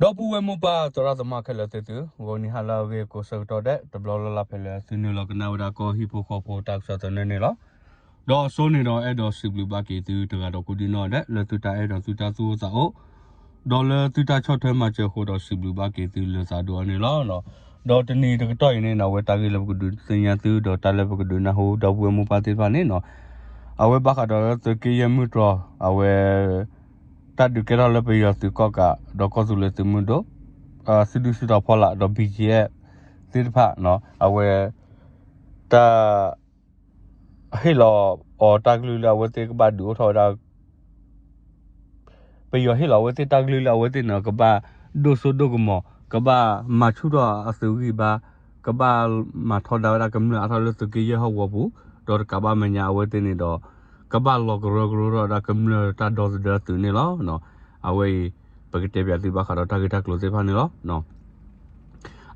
ဒီပုၢ်ဝဲၢ်မိၢ်ပၢ်သရၣ်သမါခဲလၢာ်သ့ၣ်သု, ဂီၤနံၤဟါလၢအဂ့ၤကိးဆၢကတီၢ်ဒဲး တဘျီလၢ်လၢ်ဖဲလၢသုနုာ်လီၤကနၣ်ဝဲဒၣ်ကီၢ်ဟံၣ်ဖိဃီဖိတၢ်ကစီၣ်သန့န့ၣ်လီၤ. ဒီးအစိန့ၣ်ဒီးအဲၣ်ဒိးစံးဘျုးဘၣ်က့ၤသုတဂၤဒီးကိးဒံနီၢ်ဒဲး လၢသုတၢ်အဲၣ်ဒိးသုတၢ်သူၣ်အိၣ်သးအိၣ် ဒီးလၢသုတၢ်ဆီၣ်ထွဲမၤစၢၤအဃိဒီးစံးဘျုးဘၣ်က့ၤသုလၢသးဒိၣ်အါန့ၣ်လီၤ. ဒီးတနံၤတကတီၢ်အံၤန့ၣ် အဝဲတၢ်ဂ့ၢ်လၢပကဒုးသ့ၣ်ညါသု ဒီးတၢ်လၢပကဒုးနၢ်ဟူ ဒီပုၢ်ဝဲၢ်မိၢ်ပၢ်သ့ၣ်တဖၣ်န့ၣ် အဝဲဘၣ်ဃးဒီးလၢသုးက့ယဲၢ်မုၢ်တြီၤ အဝဲ တၢ်ဒုးကဲထီၣ်လၢပယီၤသုးကီၣ်ကး ဒီးကီၢ်သူလ့ၤသုးမုၢ်ဒိၣ် သုးဒုၣ်စုတီၤဖီလာ် ဒီး ဘီကၠံအ့ၣ် သ့ၣ်တဖၣ် အဝဲ တၢ် ဟ့ၣ်လီၤအီၤတၢ်ကလုၢ်လၢအဝဲသ့ၣ်ကဘၣ်ဒုးအိၣ်ထီၣ်ဝဲဒၣ် ပယီၤဟ့ၣ်လီၤအဝဲသ့ၣ်တၢ်ကလုၢ်လၢအဝဲသ့ၣ်န့ၣ် ကဘၣ်ဒိၣ်စိဒိၣ်ကမီၤ ကဘၣ်မၤဆူၣ်ထီၣ်အသုးဂံၢ်ဘါ ကဘၣ်မၤထီဒါဝဲဒၣ်ကမျၢၢ်အါထီၣ်လၢသုးက့ယဲၢ်ဟီၣ်ကဝီၤပူၤ ဒီးတကးဘၣ်မဲာ်ညါအဝဲသ့ၣ်န့ၣ်ဒီး ကဘၣ်လီၤကရၢကရိထီၣ်ဝဲဒၣ်ကမျၢၢ်တၢ်ဒီသဒၢသုးန့ၣ်လီၤ. အဝဲအံၤ ပကတဲပၠးသုဘၣ်ဃးဒီးတၢ်ဂ့ၢ်တၢ်ကျိၤသ့ၣ်တဖၣ်န့ၣ်လီၤ.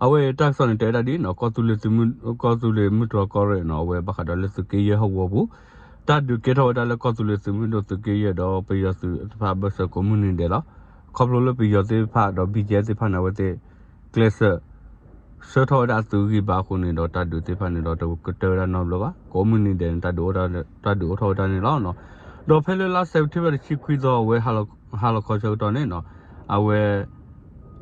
အဝဲအံၤတၢ်ကစီၣ်န့ၣ်တဲဝဲဒၣ်ဒ် ကီၢ်သူလ့ၤမုၢ်တြီၤကီၢ်ရ့ၣ်န့ၣ် အဝဲဘၣ်ဃးဒီးလၢသုးက့ယဲၢ်ဟီၣ်ကဝီၤပူၤ တၢ်ဒုးကဲထီၣ်ဝဲဒၣ်လၢကီၢ်သူလ့ၤသုးမုၢ်ဒိၣ်သုးက့ယဲၢ်ဒီးပယီၤသုးတဖၣ်အဘၢၣ်စၢၤကိးမုၢ်နံၤဒဲးလီၤ. ခီဖျိလၢပယီၤသ့ၣ်တဖၣ်ဒီး ဘီကၠံအ့ၣ် သ့ၣ်တဖၣ်န့ၣ် အဝဲသ့ၣ် ကျဲးစၢး ဆှၢထီၣ်ဝဲဒၣ်အသုးဂံၢ်ဘါအဃိန့ၣ်ဒီး တကတၢၢ်ဝဲဒၣ်နီတဘျီဘၣ် ကိးမုၢ်နံၤဒဲးန့ၣ် တၢ်ဒုးအိၣ်ထီၣ်ဝဲဒၣ်န့ၣ်လီၤ. ဒီးဖဲလၢလါစဲးပထ့ဘၢၣ်တဆံခွံသီ အဝဲဟါလီၤခီဆၢကတီၢ်န့ၣ် အဝဲ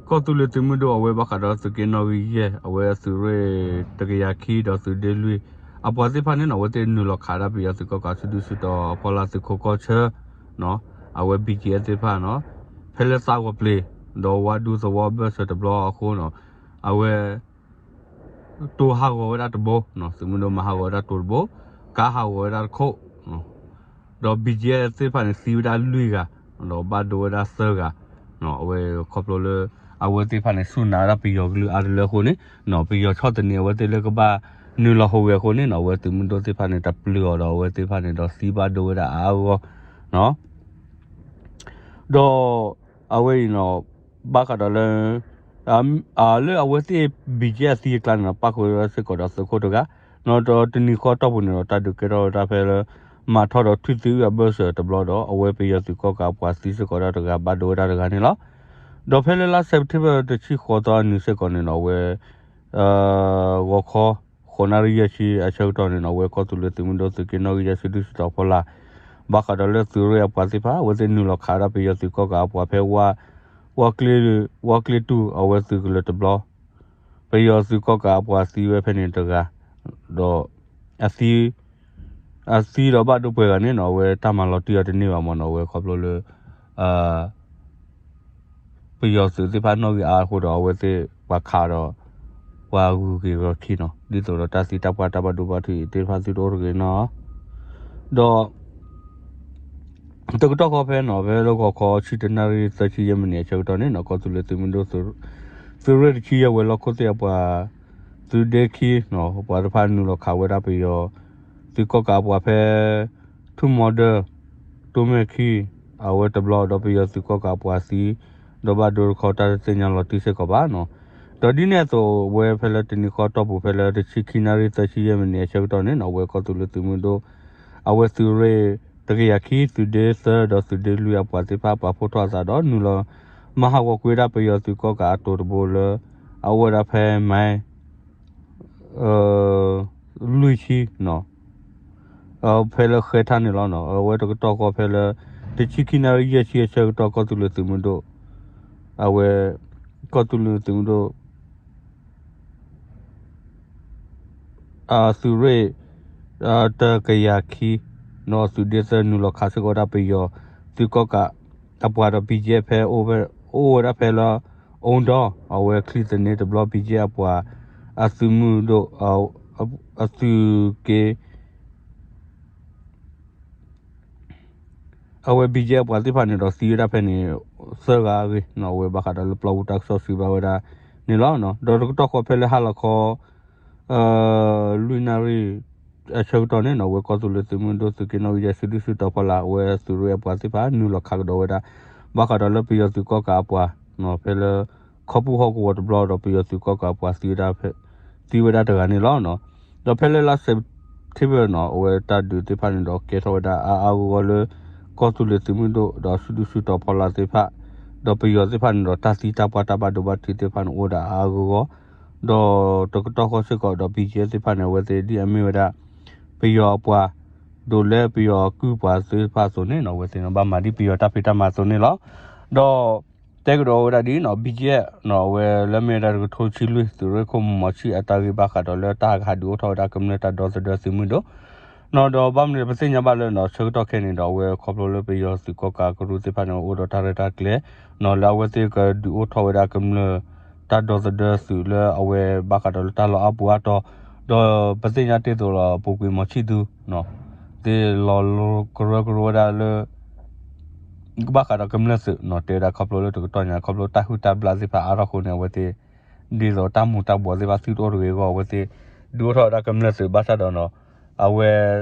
ကီၢ်သူလ့ၤသုးမုၢ်ဒိၣ်အဝဲဘၣ်ဃးဒီးသုးက့နီၣ်ဂံၢ်ယဲၢ် အဝဲအသုးရ့ၣ်တကယၤခံဒီးသုးဒ့လွံၢ် အပှၤသ့ၣ်တဖၣ်န့ၣ် အဝဲသ့ၣ်နုာ်လီၤခးဒၣ်ပယီၤသုးကီၣ်ကးစုဒုၣ်စုတီၤဖီလာ်သုးခိးကီၢ်ဆၢ အဝဲ ဘီကၠံအ့ၣ် သ့ၣ်တဖၣ် ဖဲလၢသးဂီၤပျ့ၤ ဒီးဝါဒူသဝီဘၢၣ်စၢၤတဘျီအဃိန့ၣ် အဝဲ တိၤဟးဂီၤဝဲဒၣ်တဘိ သုးမုၢ်ဒိၣ်မၤဟးဂီၤဝဲဒၣ်တိၤတဘိ ကါဟးဂီၤဝဲဒၣ်တခိၣ် ဒီး ဘီကၠံအ့ၣ် သ့ၣ်တဖၣ်န့ၣ် သံဝဲဒၣ်လွံၢ်ဂၤ ဒီးဘၣ်ဒိဝဲဒၣ်သၢဂၤ အဝဲခီဖျိလၢ အဝဲသ့ၣ်တဖၣ်န့ၣ် စူၢ်နာ်ဝဲဒၣ်ပယီၤကလုၢ်အါတလၢအဃိန့ၣ် ပယီၤဆီၣ်သနံးအဝဲသ့ၣ်လၢကဘၣ်နုာ်လီၤဟူးဂဲၤအဃိန့ၣ် အဝဲသုးမုၢ်ဒိၣ်သ့ၣ်တဖၣ်န့ၣ် တပျုာ်အီၤဒီးအဝဲသ့ၣ်တဖၣ်န့ၣ်ဒီး သံဘၣ်ဒိဝဲဒၣ်အါအါဂီၢ်ဂီၢ် ဒီး အဝဲအံၤန့ၣ် ဘၣ်ဃးဒီးလၢ လၢအဝဲသ့ၣ် ဘီကၠံအ့ၣ် အသံအကျါန့ၣ် ပၣ်ဃုာ်ဝဲစ့ၢ်ကီးဒီးသုးခိၣ်တဂၤ ဒီးတနံၤဃီတီၢ်ပူၤန့ၣ်ဒီး တၢ်ဒုးကဲထီၣ်ဝဲဒၣ်ဖဲလၢ မၤထီၣ်ဒီးထွံၣ်သံအုၣ်အဘၢၣ်စၢၤတဘျီဒီး အဝဲပယီၤသုးကီၣ်ကးအပှၤသံစ့ၢ်ကီးဒၣ်တဂၤ ဘၣ်ဒိဝဲဒၣ်တဂၤန့ၣ်လီၤ. ဒီးဖဲလၢလါစဲးပထ့ဘၢၣ်တဆံဃိးသီအနံၤစ့ၢ်ကီးန့ၣ်ဒီး အဝဲ ဂီၤခီ ဃိးနၣ်ရံၣ်ယဲၢ်ဆံအဆၢကတီၢ်န့ၣ်ဒီး အဝဲကီၢ်သူလ့ၤသုးမုၢ်ဒိၣ်သုးက့နီၣ်ဂံၢ်ယဲၢ်စုဒုၣ်စုတီၤဖီလာ် ဘၣ်ဃးဒီးလၢသုးရ့ၣ်အပှၤသ့ၣ်တဖၣ် အဝဲသ့ၣ်နုာ်လီၤခးဒၣ်ပယီၤသုးကီၣ်ကးအပှၤဖဲ ဝၣ်ကျ့တူၢ်အဝဲသုးကလၢၤတဘျီ ပယီၤသုးကီၣ်ကးအပှၤသံဝဲဖဲန့ၣ်တဂၤ ဒီး အသံ အသံဒီးဘၣ်ဒိပှဲၤဂၤန့ၣ်နီၤ အဝဲတၢ်မၤလီၤတံၢ်အီၤတန့ၢ်ဘၣ်မ့ၢ်နီၤ အဝဲခီဖျိလၢ ပယီၤသုးသ့ၣ်တဖၣ်နီၣ်ဂံၢ်အါအဃိဒီး အဝဲသ့ၣ်ပှၤခးဒီး ပှၤဂုၤက့ၤဂီၤခံနီၤ ဒ်သိးဒီးတၢ်သံတၢ်ပှၢ်တၢ်ဘၣ်ဒိဘၣ်ထံးသ့ၣ်တဖၣ်သုတအိၣ်တဂ့ၤနီၤ ဒီး တကတီၢ်ဃီဖဲနီၤ ဖဲလၢဂီၤခီဆံတနၣ်ရံၣ်သၢဆံယဲၢ်မံးနံးအဆၢကတီၢ်န့ၣ်နီၤ ကီၢ်သူလ့ၤသုးမုၢ်ဒိၣ် သုးရ့ၣ်တဆံယဲၢ်ဝဲၤလီၢ်ခိၣ်သ့ၣ်အပှၤ သုးဒ့ခံနီၤ ပှၤတဖၣ်နုာ်လီၤခးဝဲဒၣ်ပယီၤ သုးကီၣ်ကးအပှၤဖဲ ထူၣ်မီဒၢ တိၢ်မဲၢ်ခံ အဝဲတဘျီဒီးပယီၤသုးကီၣ်ကးအပှၤသံ ဒီးဘၣ်ဒိတခီတၢ်တသ့ၣ်ညါလီၤတံၢ်စ့ၢ်ကီးဘၣ်နီၤ ဒီးဒ်န့ၣ်အသိး အဝဲဖဲလၢတနံၤဃီတီၢ်ပူၤဖဲလၢတဆံခံနၣ်ရံၣ်သၢဆံယဲၢ်မံးနံးအဆၢကတီၢ်န့ၣ်နီၤ အဝဲကီၢ်သူလ့ၤသုးမုၢ်ဒိၣ် အဝဲသုးရ့ၣ်တကယၤခံ သုးဒ့သၢဒီးသုးဒ့လွံၢ်အပှၤသ့ၣ်တဖၣ်ပာ်ဖှိၣ်ထီၣ်အသးဒီးနုာ်လီၤ မၤဟးဂီၤကွံာ်ဝဲဒၣ်ပယီၤသုးကီၣ်ကးအတိၤတဘိလၢ အအိၣ်ဝဲဒၣ်ဖဲမး လွံၢ်ဆံနီၤ ဖဲလၢဃဲထါန့ၣ်လီၤနီၤ အဝဲတကတီၢ်ဃီဖဲလၢ တဆံခံနၣ်ရံၣ်ယဲၢ်ဆံအဆၢကတီၢ်ကီၢ်သူလ့ၤသုးမုၢ်ဒိၣ် အဝဲ ကီၢ်သူလ့ၤသုးမုၢ်ဒိၣ် အသုးရ့ၣ် တကယၤခံ နီၤသုးဒ့သၢနုာ်လီၤခးစ့ၢ်ကီးဝဲဒၣ်ပယီၤ သုးကီၣ်ကး အပှၤဒီး ဘီကၠံ ဖဲ အိၣ်ဝဲဒၣ်ဖဲလၢ အူဒီ အဝဲချံသန့တဘျီ ဘီကၠံအပှၤ အသုးမုၢ်ဒိၣ် အသုးက့ အဝဲ ဘီကၠံ အပှၤသ့ၣ်တဖၣ်န့ၣ်ဒီးသံဝဲဒၣ်ဖဲန့ၣ် သၢဂၤအဂ့ၢ်နီၤ အဝဲဘၣ်ဃးဒီးလၢပျီပူၤတၢ်ကစီၣ်စံးဘၣ်ဝဲဒၣ်န့ၣ်လီၤ. ဒီးတကတီၢ်ဃီဖဲလၢဟါလီၤခီ လွံၢ်နၣ်ရံၣ် အဆၢကတီၢ်န့ၣ်နီၤ အဝဲကီၢ်သူလ့ၤသုးမုၢ်ဒိၣ်သုးက့နီၣ်ဂံၢ်ယဲၢ်စုဒုၣ်စုတီၤဖီလာ် အဝဲသုးရ့ၣ်အပှၤသ့ၣ်တဖၣ်နုာ်လီၤခးကဒီးဝဲဒၣ် ဘၣ်ဃးဒီးလၢပယီၤသုးကီၣ်ကးအပှၤ ဖဲလၢ ခီပူၣ်ဟီၣ်ကဝီၤတဘျီဒီးပယီၤသုးကီၣ်ကးအပှၤသံဝဲဒၣ်ဖဲ သံဝဲဒၣ်တဂၤန့ၣ်လီၤ. ဒီးဖဲလၢလါစဲးပထ့ဘၢၣ်နီၤ အဝဲတၢ်ဒုးသ့ၣ်တဖၣ်န့ၣ်ဒီးကဲထီၣ်ဝဲဒၣ်အါအါဂီၢ်ဂီၢ်လၢ ကီၢ်သူလ့ၤသုးမုၢ်ဒိၣ်ဒီးစုဒုၣ်စုတီၤဖီလာ်သ့ၣ်တဖၣ် ဒီးပယီၤသ့ၣ်တဖၣ်န့ၣ်ဒီး တၢ်သံတၢ်ပှၢ်တၢ်ဘၣ်ဒိဘၣ်ထံးသ့ၣ်တဖၣ်န့ၣ် အိၣ်ဝဲဒၣ်အါအါဂီၢ်ဂီၢ်, ဒီးတကတီၢ်ဃီစ့ၢ်ကီးဒီး BGF သ့ၣ်တဖၣ်န့ၣ် အဝဲသ့ၣ်ဒ်အမ့ၢ်ဝဲဒၣ် ပယီၤအပှၤ ဒိးလဲပယီၤအကုၢ်ပှၤသ့ၣ်တဖၣ်အသိးန့ၣ်နီၤ အဝဲသ့ၣ်န့ၣ် ဘၣ်မၤဒ်ပယီၤတၢ်ဖံးတၢ်မၤအသိးန့ၣ်လီၤ. ဒီး တဲကဒီးဝဲဒၣ်ဒ်နီၤ BGF နီၤ အဝဲလၢမ့ၢ်ဝဲဒၣ်တကထိတဆံလွံၢ် သုးရ့ၣ်ခိၣ်မီၤဆံၣ်အတၢ်ဂ့ၢ်ဘၣ်ဃးဒီးလၢတၢ်ဟးဒုးအိၣ်ထီၣ်ဝဲဒၣ်ကမျၢၢ်တၢ်ဒီသဒၢသုးမုၢ်ဒိၣ် နီၤ ဒီးဘၣ်မနုၤပသ့ၣ်ညါဘၣ်လၢနီၤ ဆၢကတီၢ်ခဲအံၤန့ၣ်ဒီး အဝဲခီဖျိလၢပယီၤသုးကီၣ်ကးကရူၢ်သ့ၣ်တဖၣ်န့ၣ် အိၣ်ဒီးတၢ်ရဲၣ်တၢ်ကျဲၤ နီၤ လၢအဝဲသ့ၣ်ကဒုးအိၣ်ထီၣ်ဝဲဒၣ်ကမျၢၢ်တၢ်ဒီသဒၢသုးလၢအဝဲဘၣ်ဃးဒီးလၢတၢ်လီၢ်အါပူၤအါတီၤ, ဒီးပသ့ၣ်ညါတ့ၢ်သိးလီၤ ပူၤကွံာ်မီၤဆံၣ်သူ သ့ၣ်လီၤကရၢကရိဝဲဒၣ်လၢ ဘၣ်ဃးဒီးကမျၢၢ်သုးနီၤ တဲဝဲဒၣ်ခီဖျိလၢတကတီၢ်ညါ ခီဖျိတၢ်ဟုၣ်တၢ်ဘျၣ်သ့ၣ်တဖၣ်အါထီၣ်အဃိန့ၣ် အဝဲသ့ၣ် ဒ်သိးတၢ်မူၤတၢ်ဘှီးသ့ၣ်တဖၣ်သုတအိၣ်တဂ့ၤအဂီၢ် အဝဲသ့ၣ် ဒုးအိၣ်ထီၣ်ဝဲဒၣ်ကမျၢၢ်သုးဘၣ်ဆၣ်ဒီးနီၤ အဝဲ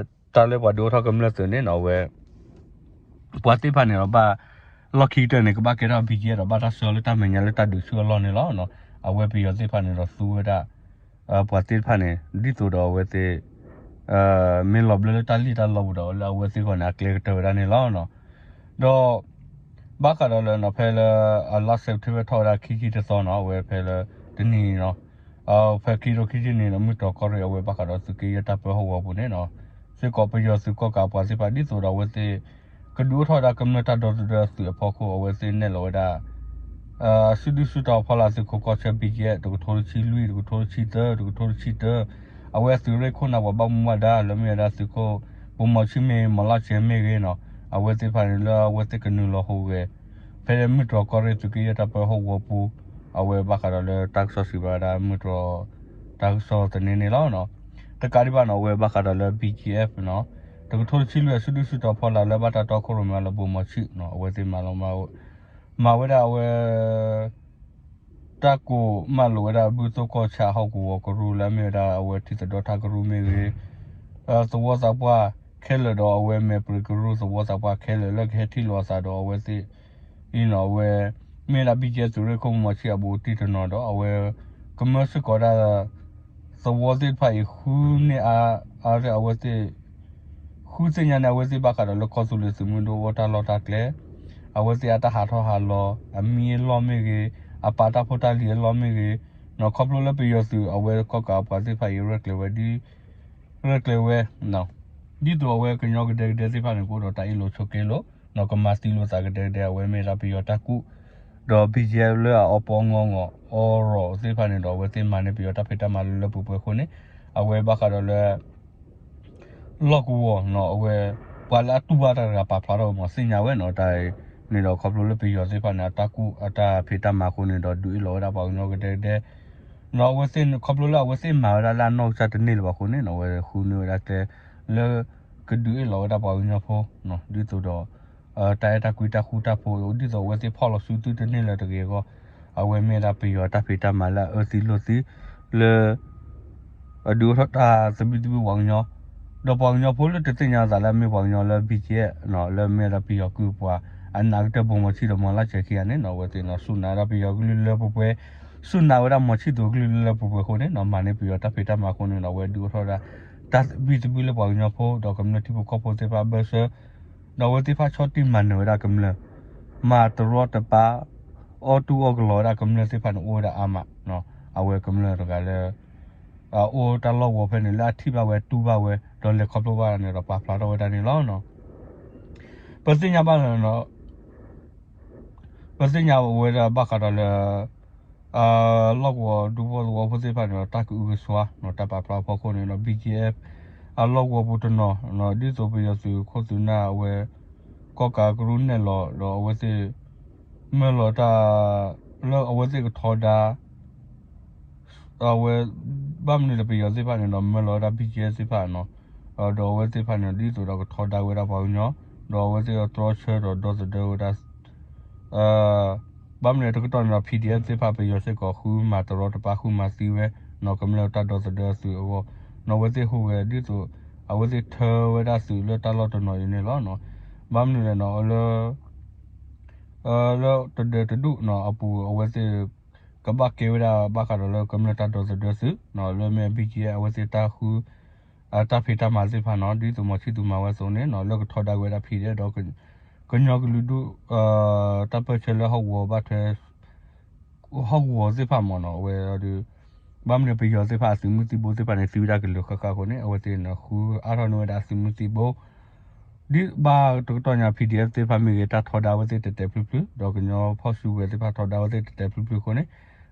တၢ်လၢပှၤဒုးအိၣ်ထီၣ်ကမျၢၢ်သုးန့ၣ်နီၤ အဝဲ ပှၤသ့ၣ်တဖၣ်န့ၣ်ဒီးဘၣ် လီၢ်ခံကတၢၢ်န့ၣ် ကဘၣ်ကဲထီၣ် BGF ဒီးဘၣ်တၢ်ဆှၢလၢတၢ်မဲာ်ညါလၢတၢ်ဒုးဆူၣ်အလီၢ်န့ၣ်လီၤ. အဝဲပယီၤသ့ၣ်တဖၣ်န့ၣ်ဒီးသူဝဲဒၣ် ပှၤသ့ၣ်တဖၣ်န့ၣ် ဒ်သိးဒီးအဝဲသ့ၣ် မ့ၢ်လီၤဘျၢလၢတၢ်လံၣ်တၢ်လီပူၤဒီး လၢအဝဲသ့ၣ်အဂီၢ်န့ၣ် အကျဲကတၢၢ်ဝဲဒၣ်န့ၣ်လီၤ. ဒီး ဘၣ်ဃးဒီးလၢနီၤ ဖဲလၢ အလါစဲးပထ့ဘၢၣ်ထီၣ်ဝဲဒၣ်ခံဆံတသီနီၤ အဝဲဖဲလၢ တနံၤနီၤ ဖဲခံကထိခံဆံနံၤဒီး မုၢ်တြီၤကီၢ်ရ့ၣ် အဝဲဘၣ်ဃးဒီးသုးက့ယဲၢ်တၢ်ပၢဟီၣ်ကဝီၤပူၤန့ၣ်နီၤ စ့ၢ်ကီးပယီၤသုးကီၣ်ကးပှၤသ့ၣ်တဖၣ် ဒ်သိးဒီးအဝဲသ့ၣ် ကဒုးအိၣ်ထီၣ်ဝဲဒၣ်ကမျၢၢ်တၢ်ဒီသဒၢသုးအဖီခိၣ် အဝဲသ့ၣ်နဲၣ်လီၤဝဲဒၣ် စုဒုၣ်စုတီၤဖီလာ်သုးခိးကီၢ်ဆၢ BGF တကထိတဆံလွံၢ် တကထိတဆံသၢ တကထိတဆံတၢ အဝဲသုးရ့ၣ်ခိၣ်နၢ်ပှၤဘၣ်မူဘၣ်ဒါ လၢမ့ၢ်ဝဲဒၣ်သုးခိၣ် ဗိုလ်မှူးချစ် မ့ၢ်ဂ့ၤ မီၤလၢ်စဲၤမ့ၢ်ဂ့ၤနီၤ အဝဲသ့ၣ်တဖၣ်န့ၣ်လၢအဝဲသ့ၣ်ကနုာ်လီၤဟူးဂဲၤ ဖဲမုၢ်တြီၤကီၢ်ရ့ၣ်သုးက့ယဲၢ်တၢ်ပၢဟီၣ်ကဝီၤပူၤ အဝဲဘၣ်ဃးဒီးလၢတၢ်ကစီၣ်စံးဘၣ်ဝဲဒၣ်မုၢ်တြီၤ တၢ်ကစီၣ်သန့န့ၣ်လီၤ. တကးဒံးဘၣ်နီၤ အဝဲဘၣ်ဃးဒီးလၢ BGF နီၤ တကထိတဆံလွံၢ်အစုဒုၣ်စုတီၤဖီလာ်လၢဘၣ်တၢ်တီခိၣ်ရိၣ်မဲလၢဗိုလ်မှူးချစ်နီၤ အဝဲသ့ၣ်မၤလီၤ မၤဝဲဒၣ်အဝဲ တၢ်ကိးမၢလိာ်ဝဲဒၣ်ဘုၣ်သိၣ်ကီၢ်ဆၣ်ဟီၣ်ကဝီၤကရူၢ်လၢအမ့ၢ်ဝဲဒၣ်အဝဲထံသဒီထါကရူၢ်မ့ၢ်ဂ့ၤ သဝီသးပှၢ်ခဲလၢာ်ဒီးအဝဲမဲာ်ပြံးကရူၢ်သဝီသးပှၢ်ခဲလၢာ်လၢကဟဲထံၣ်လိာ်အသးဒီးအဝဲသ့ၣ် အံၤနီၤ အဝဲ မ့ၢ်ဒၣ် BGF သုးရ့ၣ်ခိၣ်မီၤဆံၣ်အဘူးတံၢ်တနီၤဒီး အဝဲ ကမၢစ့ၢ်ကီးဒၣ် သဝီသ့ၣ်တဖၣ်အံၤဃုန့ၢ်အါ အဝဲသ့ၣ် ဃုသ့ၣ်ညါန့ၣ် အဝဲသ့ၣ်ဘၣ်ဃးဒီးလၢကီၢ်သူလ့ၤသုးမုၢ်ဒိၣ်အိၣ်တၢ်လီၢ်တၢ်ကျဲ အဝဲသ့ၣ်အတၢ်ဟးထီၣ်ဟးလီၤ အမံအလီၢ်မ့ၢ်ဂ့ၤ အပာ်တၢ်ဖိတၢ်လံၤအလီၢ်မ့ၢ်ဂ့ၤ နီၤ ခီဖျိလၢပယီၤသုးအဝဲကီၣ်ကးပှၤသ့ၣ်တဖၣ်အံၤရဲၣ်ကျဲၤဝဲ ရဲၣ်ကျဲၤဝဲ ဒ်သိးအဝဲကညီကဒဲကဒဲသ့ၣ်တဖၣ်န့ၣ် ကအိၣ်ဒီးတၢ်အ့ၣ်လိာ်ဆိးက့လိာ် နီၤ ကမၤသံလိာ်သးကဒဲကဒဲ အဝဲမ့ၢ်ဒၣ်ပယီၤတၢ်ကူၣ် ဒီး BGF လၢအအီပီအီငီအီရီၣ်သ့ၣ်တဖၣ်န့ၣ်ဒီး အဝဲသ့ၣ်မၤန့ၢ်ပယီၤတၢ်ဖံးတၢ်မၤလၢလၢပှဲၤပှဲၤအဃိန့ၣ် အဝဲဘၣ်ဃးဒီးလၢ လီၢ်ကဝီၤနီၤ အဝဲ ပှၤလၢအတူၢ်ဘၣ်တၢ်တဂၤပာ်ဖျါထီၣ်ဝဲမး သ့ၣ်ညါဝဲနီၤ တၢ်အံၤန့ၣ်ဒီး ခီဖျိလၢပယီၤသ့ၣ်တဖၣ်န့ၣ် အတၢ်ကူၣ်အတၢ်ဖံးတၢ်မၤအဃိန့ၣ်ဒီး ဒုးအ့ၣ်လိာ်ဝဲဒၣ်ပှၤကညီကဒဲကဒဲ နီၤ အဝဲသ့ၣ် ခီဖျိလၢအဝဲသ့ၣ်မၤဝဲဒၣ်လၢအနီၢ်ကစၢ်တန့ၢ်လၢၤဘၣ်အဃိန့ၣ်နီၤ အဝဲဃုန့ၢ်ဝဲဒၣ်ကျဲ လၢကဒုးအ့ၣ်လိာ်ဝဲဒၣ်ပှၤကညီဖိ ဒ်သိးဒီး တၢ်အဲၣ်တၢ်ကွံတၢ်ဃူတၢ်ဖိး ဒ်သိးအဝဲသ့ၣ်ဖီၣ်လီၤစုသုတန့ၢ်လၢၤတဂ့ၤအဂီၢ် အဝဲမ့ၢ်ဒၣ်ပယီၤတၢ်ဖံးတၢ်မၤလၢအအၢသံလိာ်သံ လၢ အဒုးအိၣ်ထီၣ်တၢ်သဘံၣ်သဘုၣ်ပှၤကညီ ဒီးပှၤကညီဖိလၢတသ့ၣ်ညါအသးလၢအမ့ၢ်ပှၤကညီလၢ BGF နီၤ လၢမ့ၢ်ဝဲဒၣ်ပယီၤကုၢ်ပှၤ အနာ်ကတၢၢ်ဗိုလ်မှူးချစ်ဒီးမီၤလၢ်စဲၤခံဂၤန့ၣ်နီၤ အဝဲသ့ၣ်နီၤ စူၢ်နာ်ဝဲဒၣ်ပယီၤကလုာ်လၢပှဲၤပှဲၤ စူၢ်နာ်ဝဲဒၣ်မီၤဆံၣ်သူးကလုာ်လၢလၢပှဲၤပှဲၤအဃိန့ၣ်နီၤ မၤန့ၢ်ပယီၤတၢ်ဖံးတၢ်မၤအဃိန့ၣ်နီၤ အဝဲဒုးအိၣ်ထီၣ်ဝဲဒၣ် တၢ်သဘံၣ်သဘုၣ်လၢပှၤကညီဖိ ဒီးကမျၢၢ်ထံဖိကီၢ်ဖိသ့ၣ်တဖၣ်အဘၢၣ်စၢၤ ဒီးအဝဲသ့ၣ်တဖၣ်ဆီၣ်တံၢ်မၤနၢၤဝဲဒၣ်ကမျၢၢ် မၤတရီတပါ အီၣ်တူၢ်အီၣ်ကလီဝဲဒၣ်ကမျၢၢ်သ့ၣ်တဖၣ်န့ၣ် အိၣ်ဝဲဒၣ်အါမး အဝဲကမျၢၢ်တဂၤလၢ အိၣ်တၢ်လီၢ်ကဝီၤဖဲန့ၣ် လၢအထံၣ်ဘၣ်ဝဲတူၢ်ဘၣ်ဝဲ ဒီးလဲၤခီဖျိဘၣ်န့ၣ်ဒီးပာ်ဖျါထီၣ်ဝဲဒၣ်န့ၣ်လီၤ. ပသ့ၣ်ညါဘၣ်လၢ ပသ့ၣ်ညါဝဲဒၣ်ဘၣ်ဃးဒီးလၢ လီၢ်ကဝီၤဒူဖိသဝီဖိသ့ၣ်တဖၣ်န့ၣ်ဒီး တၢ်ကအုကစွါ တၢ်ပာ်ဖျါအဖီခိၣ်န့ၣ်ဒီး BGF အလီၢ်ကဝီၤပူၤတနီၤ ဒ်သိးပယီၤသုးခိၣ်သုးနၢ်အဝဲ ကီၣ်ကးကရူၢ်နဲၣ်လီၤ ဒီးအဝဲသ့ၣ် မၢလီၤတၢ် လၢအဝဲသ့ၣ်ကထီဒါ အဝဲ ဘၣ်မနုၤဒီးပယီၤသ့ၣ်တဖၣ်န့ၣ်ဒီး မၢလီၤဝဲဒၣ် BGF သ့ၣ်တဖၣ်နီၤ ဒီးအဝဲသ့ၣ်တဖၣ်န့ၣ် ဒ်သိးဒီးကထီဒါဝဲဒၣ်ပှၤကညီ ဒီးအဝဲသ့ၣ်ဒီးတြီဆၢဒီးဒီသဒၢဝဲဒၣ် ဘၣ်မနုၤတကတီၢ်န့ၣ်ဒီး PDF သ့ၣ်တဖၣ်ပယီၤစ့ၢ်ကီးဃုမၤတရီတပါဃုမၤသံဝဲ နီၢ်ကမျၢၢ်တၢ်ဒီသဒၢသုးအဂီၢ် နီၢ်အဝဲသ့ၣ်ဟူးဂဲၤဒ်သိး အဝဲသ့ၣ်ထၢဝဲဒၣ်သုးလၢတၢ်လီၢ်တနီၤအံၤန့ၣ်လီၤ. ဘၣ်မနုၤလဲၣ်နီၤ လၢ လၢတဒၢတဒူၣ်နီၤအပူၤ အဝဲသ့ၣ် ကဘၣ်ကဲဝဲဒၣ်ဘၣ်ဃးဒီးလၢကမျၢၢ်တၢ်ဒီသဒၢသုးနီၤ လၢမ့ၢ် BGF အဝဲသ့ၣ်တၢ်ဃု တၢ်ဖံးတၢ်မၤသ့ၣ်တဖၣ်နီၤ ဒ်သိးမီၤဆံၣ်သူးမၤဝဲအသိးန့ၣ်နီၤ လၢကထီဒါက့ၤဝဲဒၣ် PDF ဒီး ကညီကလုာ်ဒူၣ် တၢ်ပၢၢ်ဆၢလၢဟီၣ်ကဝီၤဘၣ်ထွဲ ဟီၣ်ကဝီၤသ့ၣ်တဖၣ်မ့ၢ်နီၤ အဝဲဒီး ဘၣ်မနုၤပယီၤသ့ၣ်တဖၣ်အသုးမုၢ်သံၣ်ဘိသ့ၣ်တဖၣ်န့ၣ် သံဝဲဒၣ်ကလုာ်ဃၣ်ဃၣ်အဃိန့ၣ် အဝဲသ့ၣ်န့ၣ် ဃုအါထီၣ်န့ၢ်ဝဲဒၣ်အသုးမုၢ်သံၣ်ဘိ ဒ်ဘၣ်တကတီၢ်ညါ PDF သ့ၣ်တဖၣ်မ့ၢ်ဂ့ၤ တၢ်ထီဒါအဝဲသ့ၣ်တဲာ်တဲာ်ဖျုးဖျုး ဒီးကညီဖီၣ်စုကဝဲၤသ့ၣ်တဖၣ်ထီဒါအဝဲသ့ၣ်တဲာ်တဲာ်ဖျုးဖျုးအဃိန့ၣ်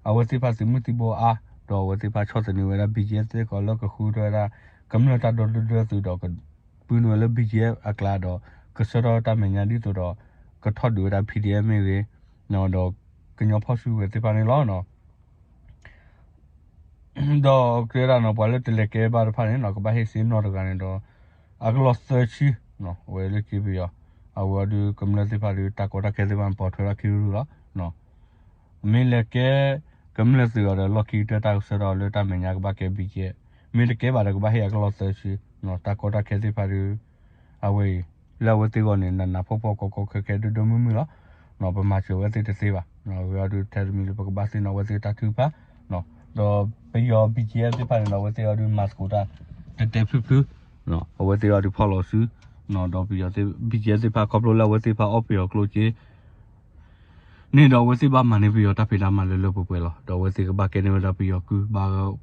အဝဲသ့ၣ်တဖၣ်သုးမုၢ်သံၣ်ဘိအါ ဒီးအဝဲသ့ၣ်တဖၣ်ဆီၣ်သနံးဝဲဒၣ် BGF သ့ၣ်ကီးလၢကဃုထီၣ်ဝဲဒၣ် ကမျၢၢ်တၢ်ဒီဒူၣ်ဒွဲၣ်သုးဒီး ပၢနုာ်ဝဲလၢ BGF အကျါဒီး ကဆှၢထီၣ်တၢ်မဲာ်ညါဒ်သိးဒီး ကထီၣ်ဒုးဝဲဒၣ် PDF မ့ၢ်ဂ့ၤ ဒီးကညီဖီၣ်စုကဝဲၤသ့ၣ်တဖၣ်န့ၣ်လီၤ. ဒီးတဲဝဲဒၣ်နီၤ ပှၤလၢတလဲၤကဲဘၣ်တဖၣ်န့ၣ်နီၤ ကဘၣ်ဟ့ၣ်စ့နီၢ်တဂၤန့ၣ်ဒီး အကလီၢ်သၢဆံ အဝဲလၢက့ပယီၤ အဝဲအီၤဒုးကမျၢၢ်သ့ၣ်တဖၣ်ဒီး တၢ်ကီတၢ်ခဲသ့ၣ်တဖၣ်န့ၣ် ပိာ်ထွဲထီၣ်ခံရူၢ်လီၤ. မ့ၢ်လဲၤကဲ ကမျၢၢ်သုးအီၤဒီး လီၢ်ခံကတၢၢ်တၢ်ကဆှၢထီၣ်လၢတၢ်မဲာ်ညါကဘၣ်ကဲ BGF မ့ၢ်တကဲဘၣ်ဒီးကဘၣ်ဟ့ၣ်အကလီၢ်သၢဆံ တၢ်ကီတၢ်ခဲသ့ၣ်တဖၣ်ဒီး အဝဲအံၤ လၢအဝဲသ့ၣ်အဂီၢ်န့ၣ် နးနးဖှီၣ်ဖှီၣ်ကီကီခဲခဲဒိၣ်ဒိၣ်မုၢ်မုၢ်လီၤ. ပမၤစၢၤအဝဲသ့ၣ်တသ့ဘၣ်. အဝဲအီၤဒုးထဲတမံၤလၢပကဘၣ်သ့ၣ်နီၣ်အဝဲသ့ၣ်တၢ်ထုကဖၣ် ဒီးပယီၤ BGF သ့ၣ်တဖၣ်န့ၣ်ဒီး အဝဲသ့ၣ်အီၤဒုး မၤသကိးတၢ်တဲာ်တဲာ်ဖျုးဖျုး အဝဲသ့ၣ်အီၤဒုးဖီၣ်လီၤစု ဒီးပယီၤ BGF သ့ၣ်တဖၣ်ခီဖျိလၢအဝဲသ့ၣ်တဖၣ်အီၣ်ပယီၤကျိၣ်စ့ န့ၣ်ဒီးအဝဲသ့ၣ်ဘၣ်မၤန့ၢ်ပယီၤတၢ်ဖံးတၢ်မၤလၢလၢပှဲၤပှဲၤလီၤ. ဒီးအဝဲသ့ၣ်ကဘၣ်ကဲန့ၢ်ဝဲဒၣ်ပယီၤကုၢ်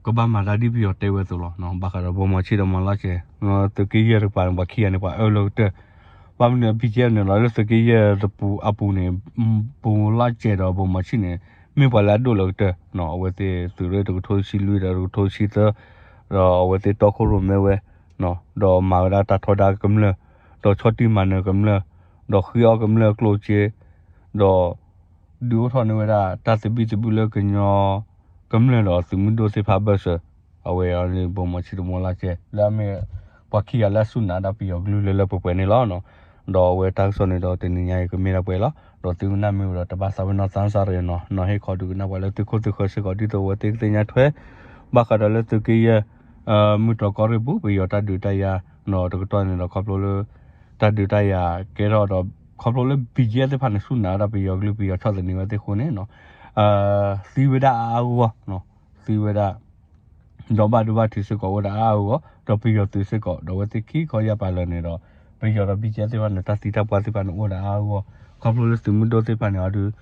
ကဘၣ်မၤတၢ်ဒ်ပယီၤတဲဝဲအသိးလီၤ. ဘၣ်ဃးဒီးဗိုလ်မှူးချစ်ဒီးမီၤလါစဲး သုးက့ယဲၢ်တကပၤန့ၣ် ပှၤခံဂၤန့ၣ် ပှၤအၢလၢကတၢၢ် ဘၣ်မနုၤ BGF န့ၣ်လီၤ လၢသုးက့ယဲၢ်တပူၤအပူၤန့ၣ် ဗိုလ်မှူးလါစဲးဒီးဗိုလ်မှူးချစ်န့ၣ် မ့ၢ်ပှၤလၢအဒိၣ်လၢကတၢၢ် အဝဲသ့ၣ်သုးရ့ၣ်တကထိတဆံလွံၢ်ဒီးတကထိတဆံသၢ ဒီးအဝဲသ့ၣ်တီခိၣ်ရိၣ်မဲဝဲ ဒီးမၤဝဲဒၣ်တၢ်ထီဒါကမျၢၢ် ဒီးဆီၣ်တံၢ်မၤနၢၤကမျၢၢ် ဒီးဃ့အီၣ်ကမျၢၢ်ကျိၣ်စ့ ဒီး ဒုးအိၣ်ထီၣ်န့ၢ်ဝဲဒၣ်တၢ်သဘံၣ်သဘုၣ်လၢကညီ ကမျၢၢ်ဒီးသုးမုၢ်ဒိၣ်သ့ၣ်တဖၣ်အဘၢၣ်စၢၤ အဝဲအီၤန့ၣ် ဗိုလ်မှူးချစ်ဒီးမီၤလါစဲး လၢအမ့ၢ် ပှၤခံဂၤလၢအစူၢ်နာ်ဒၣ်ပယီၤကလုၢ်လၢလၢပှဲၤပှဲၤန့ၣ်လီၤ. ဒီးအဝဲတၢ်ကစီၣ်န့ၣ်ဒီးတနံၤညါအံၤကမ့ၢ်ဒၣ်ပှဲၤလီၤ. ဒီးသုကနၣ်မ့ၢ်ဝံၤဒီးတဘၣ်သးပ့ၤနီၣ်သးစၢ်တဂ့ၤနီၤ နီၤဟ့ၣ်ခီဒုးကနၣ်ပှၤလၢသုခိၣ်သုဃၢၤစ့ၢ်ကီး ဒ်သိးအဝဲသ့ၣ်ကသ့ၣ်ညါထွဲ ဘၣ်ဃးဒီးလၢသုးက့ယဲၢ် မုၢ်တြီၢ်ကီၢ်ရ့ၣ်ပူၤ ပယီၤတၢ်ဒုးတၢ်ယၤ တကတီၢ်န့ၣ်ဒီးခီဖျိလၢ တၢ်ဒုးတၢ်ယၤကဲထီၣ်ဒီး ခီဖျိလၢ BGF သ့ၣ်တဖၣ်န့ၣ် စူၢ်နာ်ဒၣ်ပယီၤကလုၢ် ပယီၤဆီၣ်သနံးဝဲသ့ၣ်အဃိန့ၣ် သံဝဲဒၣ်အါအါဂီၢ်ဂီၢ် သံဝဲဒၣ် ဒီးဘၣ်ဒိဘၣ်ထံးစ့ၢ်ကီးအိၣ်ဝဲဒၣ်အါအါဂီၢ်ဂီၢ် ဒီးပယီၤသုးစ့ၢ်ကီး ဒီးအဝဲသ့ၣ်ခံခီယၢ်ပၤလၢာ်န့ၣ်ဒီး ပယီၤဒီး BGF သ့ၣ်တဖၣ်န့ၣ် တၢ်သံတၢ်ပှၢ်သ့ၣ်တဖၣ်န့ၣ်အိၣ်ဝဲဒၣ်အါအါဂီၢ်ဂီၢ် ခီဖျိလၢသုးမုၢ်ဒိၣ်သ့ၣ်တဖၣ်န့ၣ်အီၤဒုး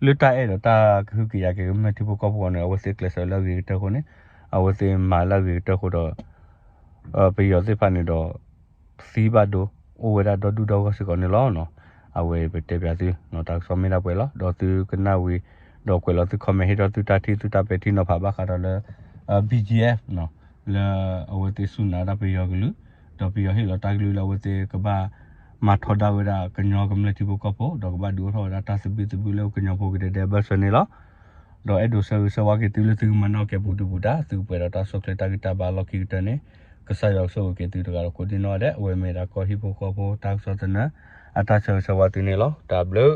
လၢတၢ်အဲၣ်ဒီးတၢ်ကဟုကယာ်က့ၤကမျၢၢ်ထံဖိကီၢ်ဖိအီၤန့ၣ် အဝဲသ့ၣ်ကျဲးစၢးလၢအဂ့ၤကတၢၢ်အဃိန့ၣ် အဝဲသ့ၣ်မၤလၢအဂ့ၤကတၢၢ်အဃိဒီး ပယီၤသ့ၣ်တဖၣ်န့ၣ်ဒီး သံဘၣ်ဒိ အိၣ်ဝဲဒၣ်ဒီဒူၣ်ဒီဂီၢ်စ့ၢ်ကီးန့ၣ်လီၤ. အဝဲပတဲပၠးသု တၢ်ကစီၣ်မ့ၢ်ဒၣ်ပှဲၤလီၤ. ဒီးသုကနၣ်ဝံၤ ဒီးကွဲးလီၤသု comment ဟ့ၣ်ထီၣ်သုတၢ်ထံၣ်သုတၢ်ပဲာ်ထံနီၤဖးဘၣ်ဃးဒီးလၢ BGF လၢအဝဲသ့ၣ်စူၢ်နာ်ဒၣ်ပယီၤကလုာ် ဒီးပယီၤဟ့ၣ်လီၤတၢ်ကလုၢ်လၢအဝဲသ့ၣ်ကဘၣ် မၤထီဒါဝဲဒၣ်ကညီကမျၢၢ်ထံဖိကီၢ်ဖိ ဒီးကဘၣ်ဒုးအိၣ်ထီၣ်ဝဲဒၣ်တၢ်သဘံၣ်သဘုၣ်လၢကညီဖိကဒဲကဒဲအဘၢၣ်စၢၤန့ၣ်လီၤ. ဒီးအဲၣ်ဒိးဆၢဂ့ၤဆၢဝါက့ၤသုလၢသုကမၤနီၣ်ကဲပူၤဒုပူၤတၢ် သုကပှဲၤဒီးတၢ်ဆိၣ်ချ့တၢ်ဂံၢ်တၢ်ဘါလီၢ်ခံကတၢၢ်န့ၣ် ကစၢ်ယွၤကဆိၣ်ဂ့ၤက့ၤသုတဂၤဒီးကိးဒံနီၢ်ဒဲး အဝဲမ့ၢ်ဒၣ်ကီၢ်ဟံၣ်ဖိဃီဖိတၢ်ကစီၣ်သနၢၣ် အတၢ်ဆၢဂ့ၤဆၢဝါသုန့ၣ်လီၤ. တၢ်ဘျုး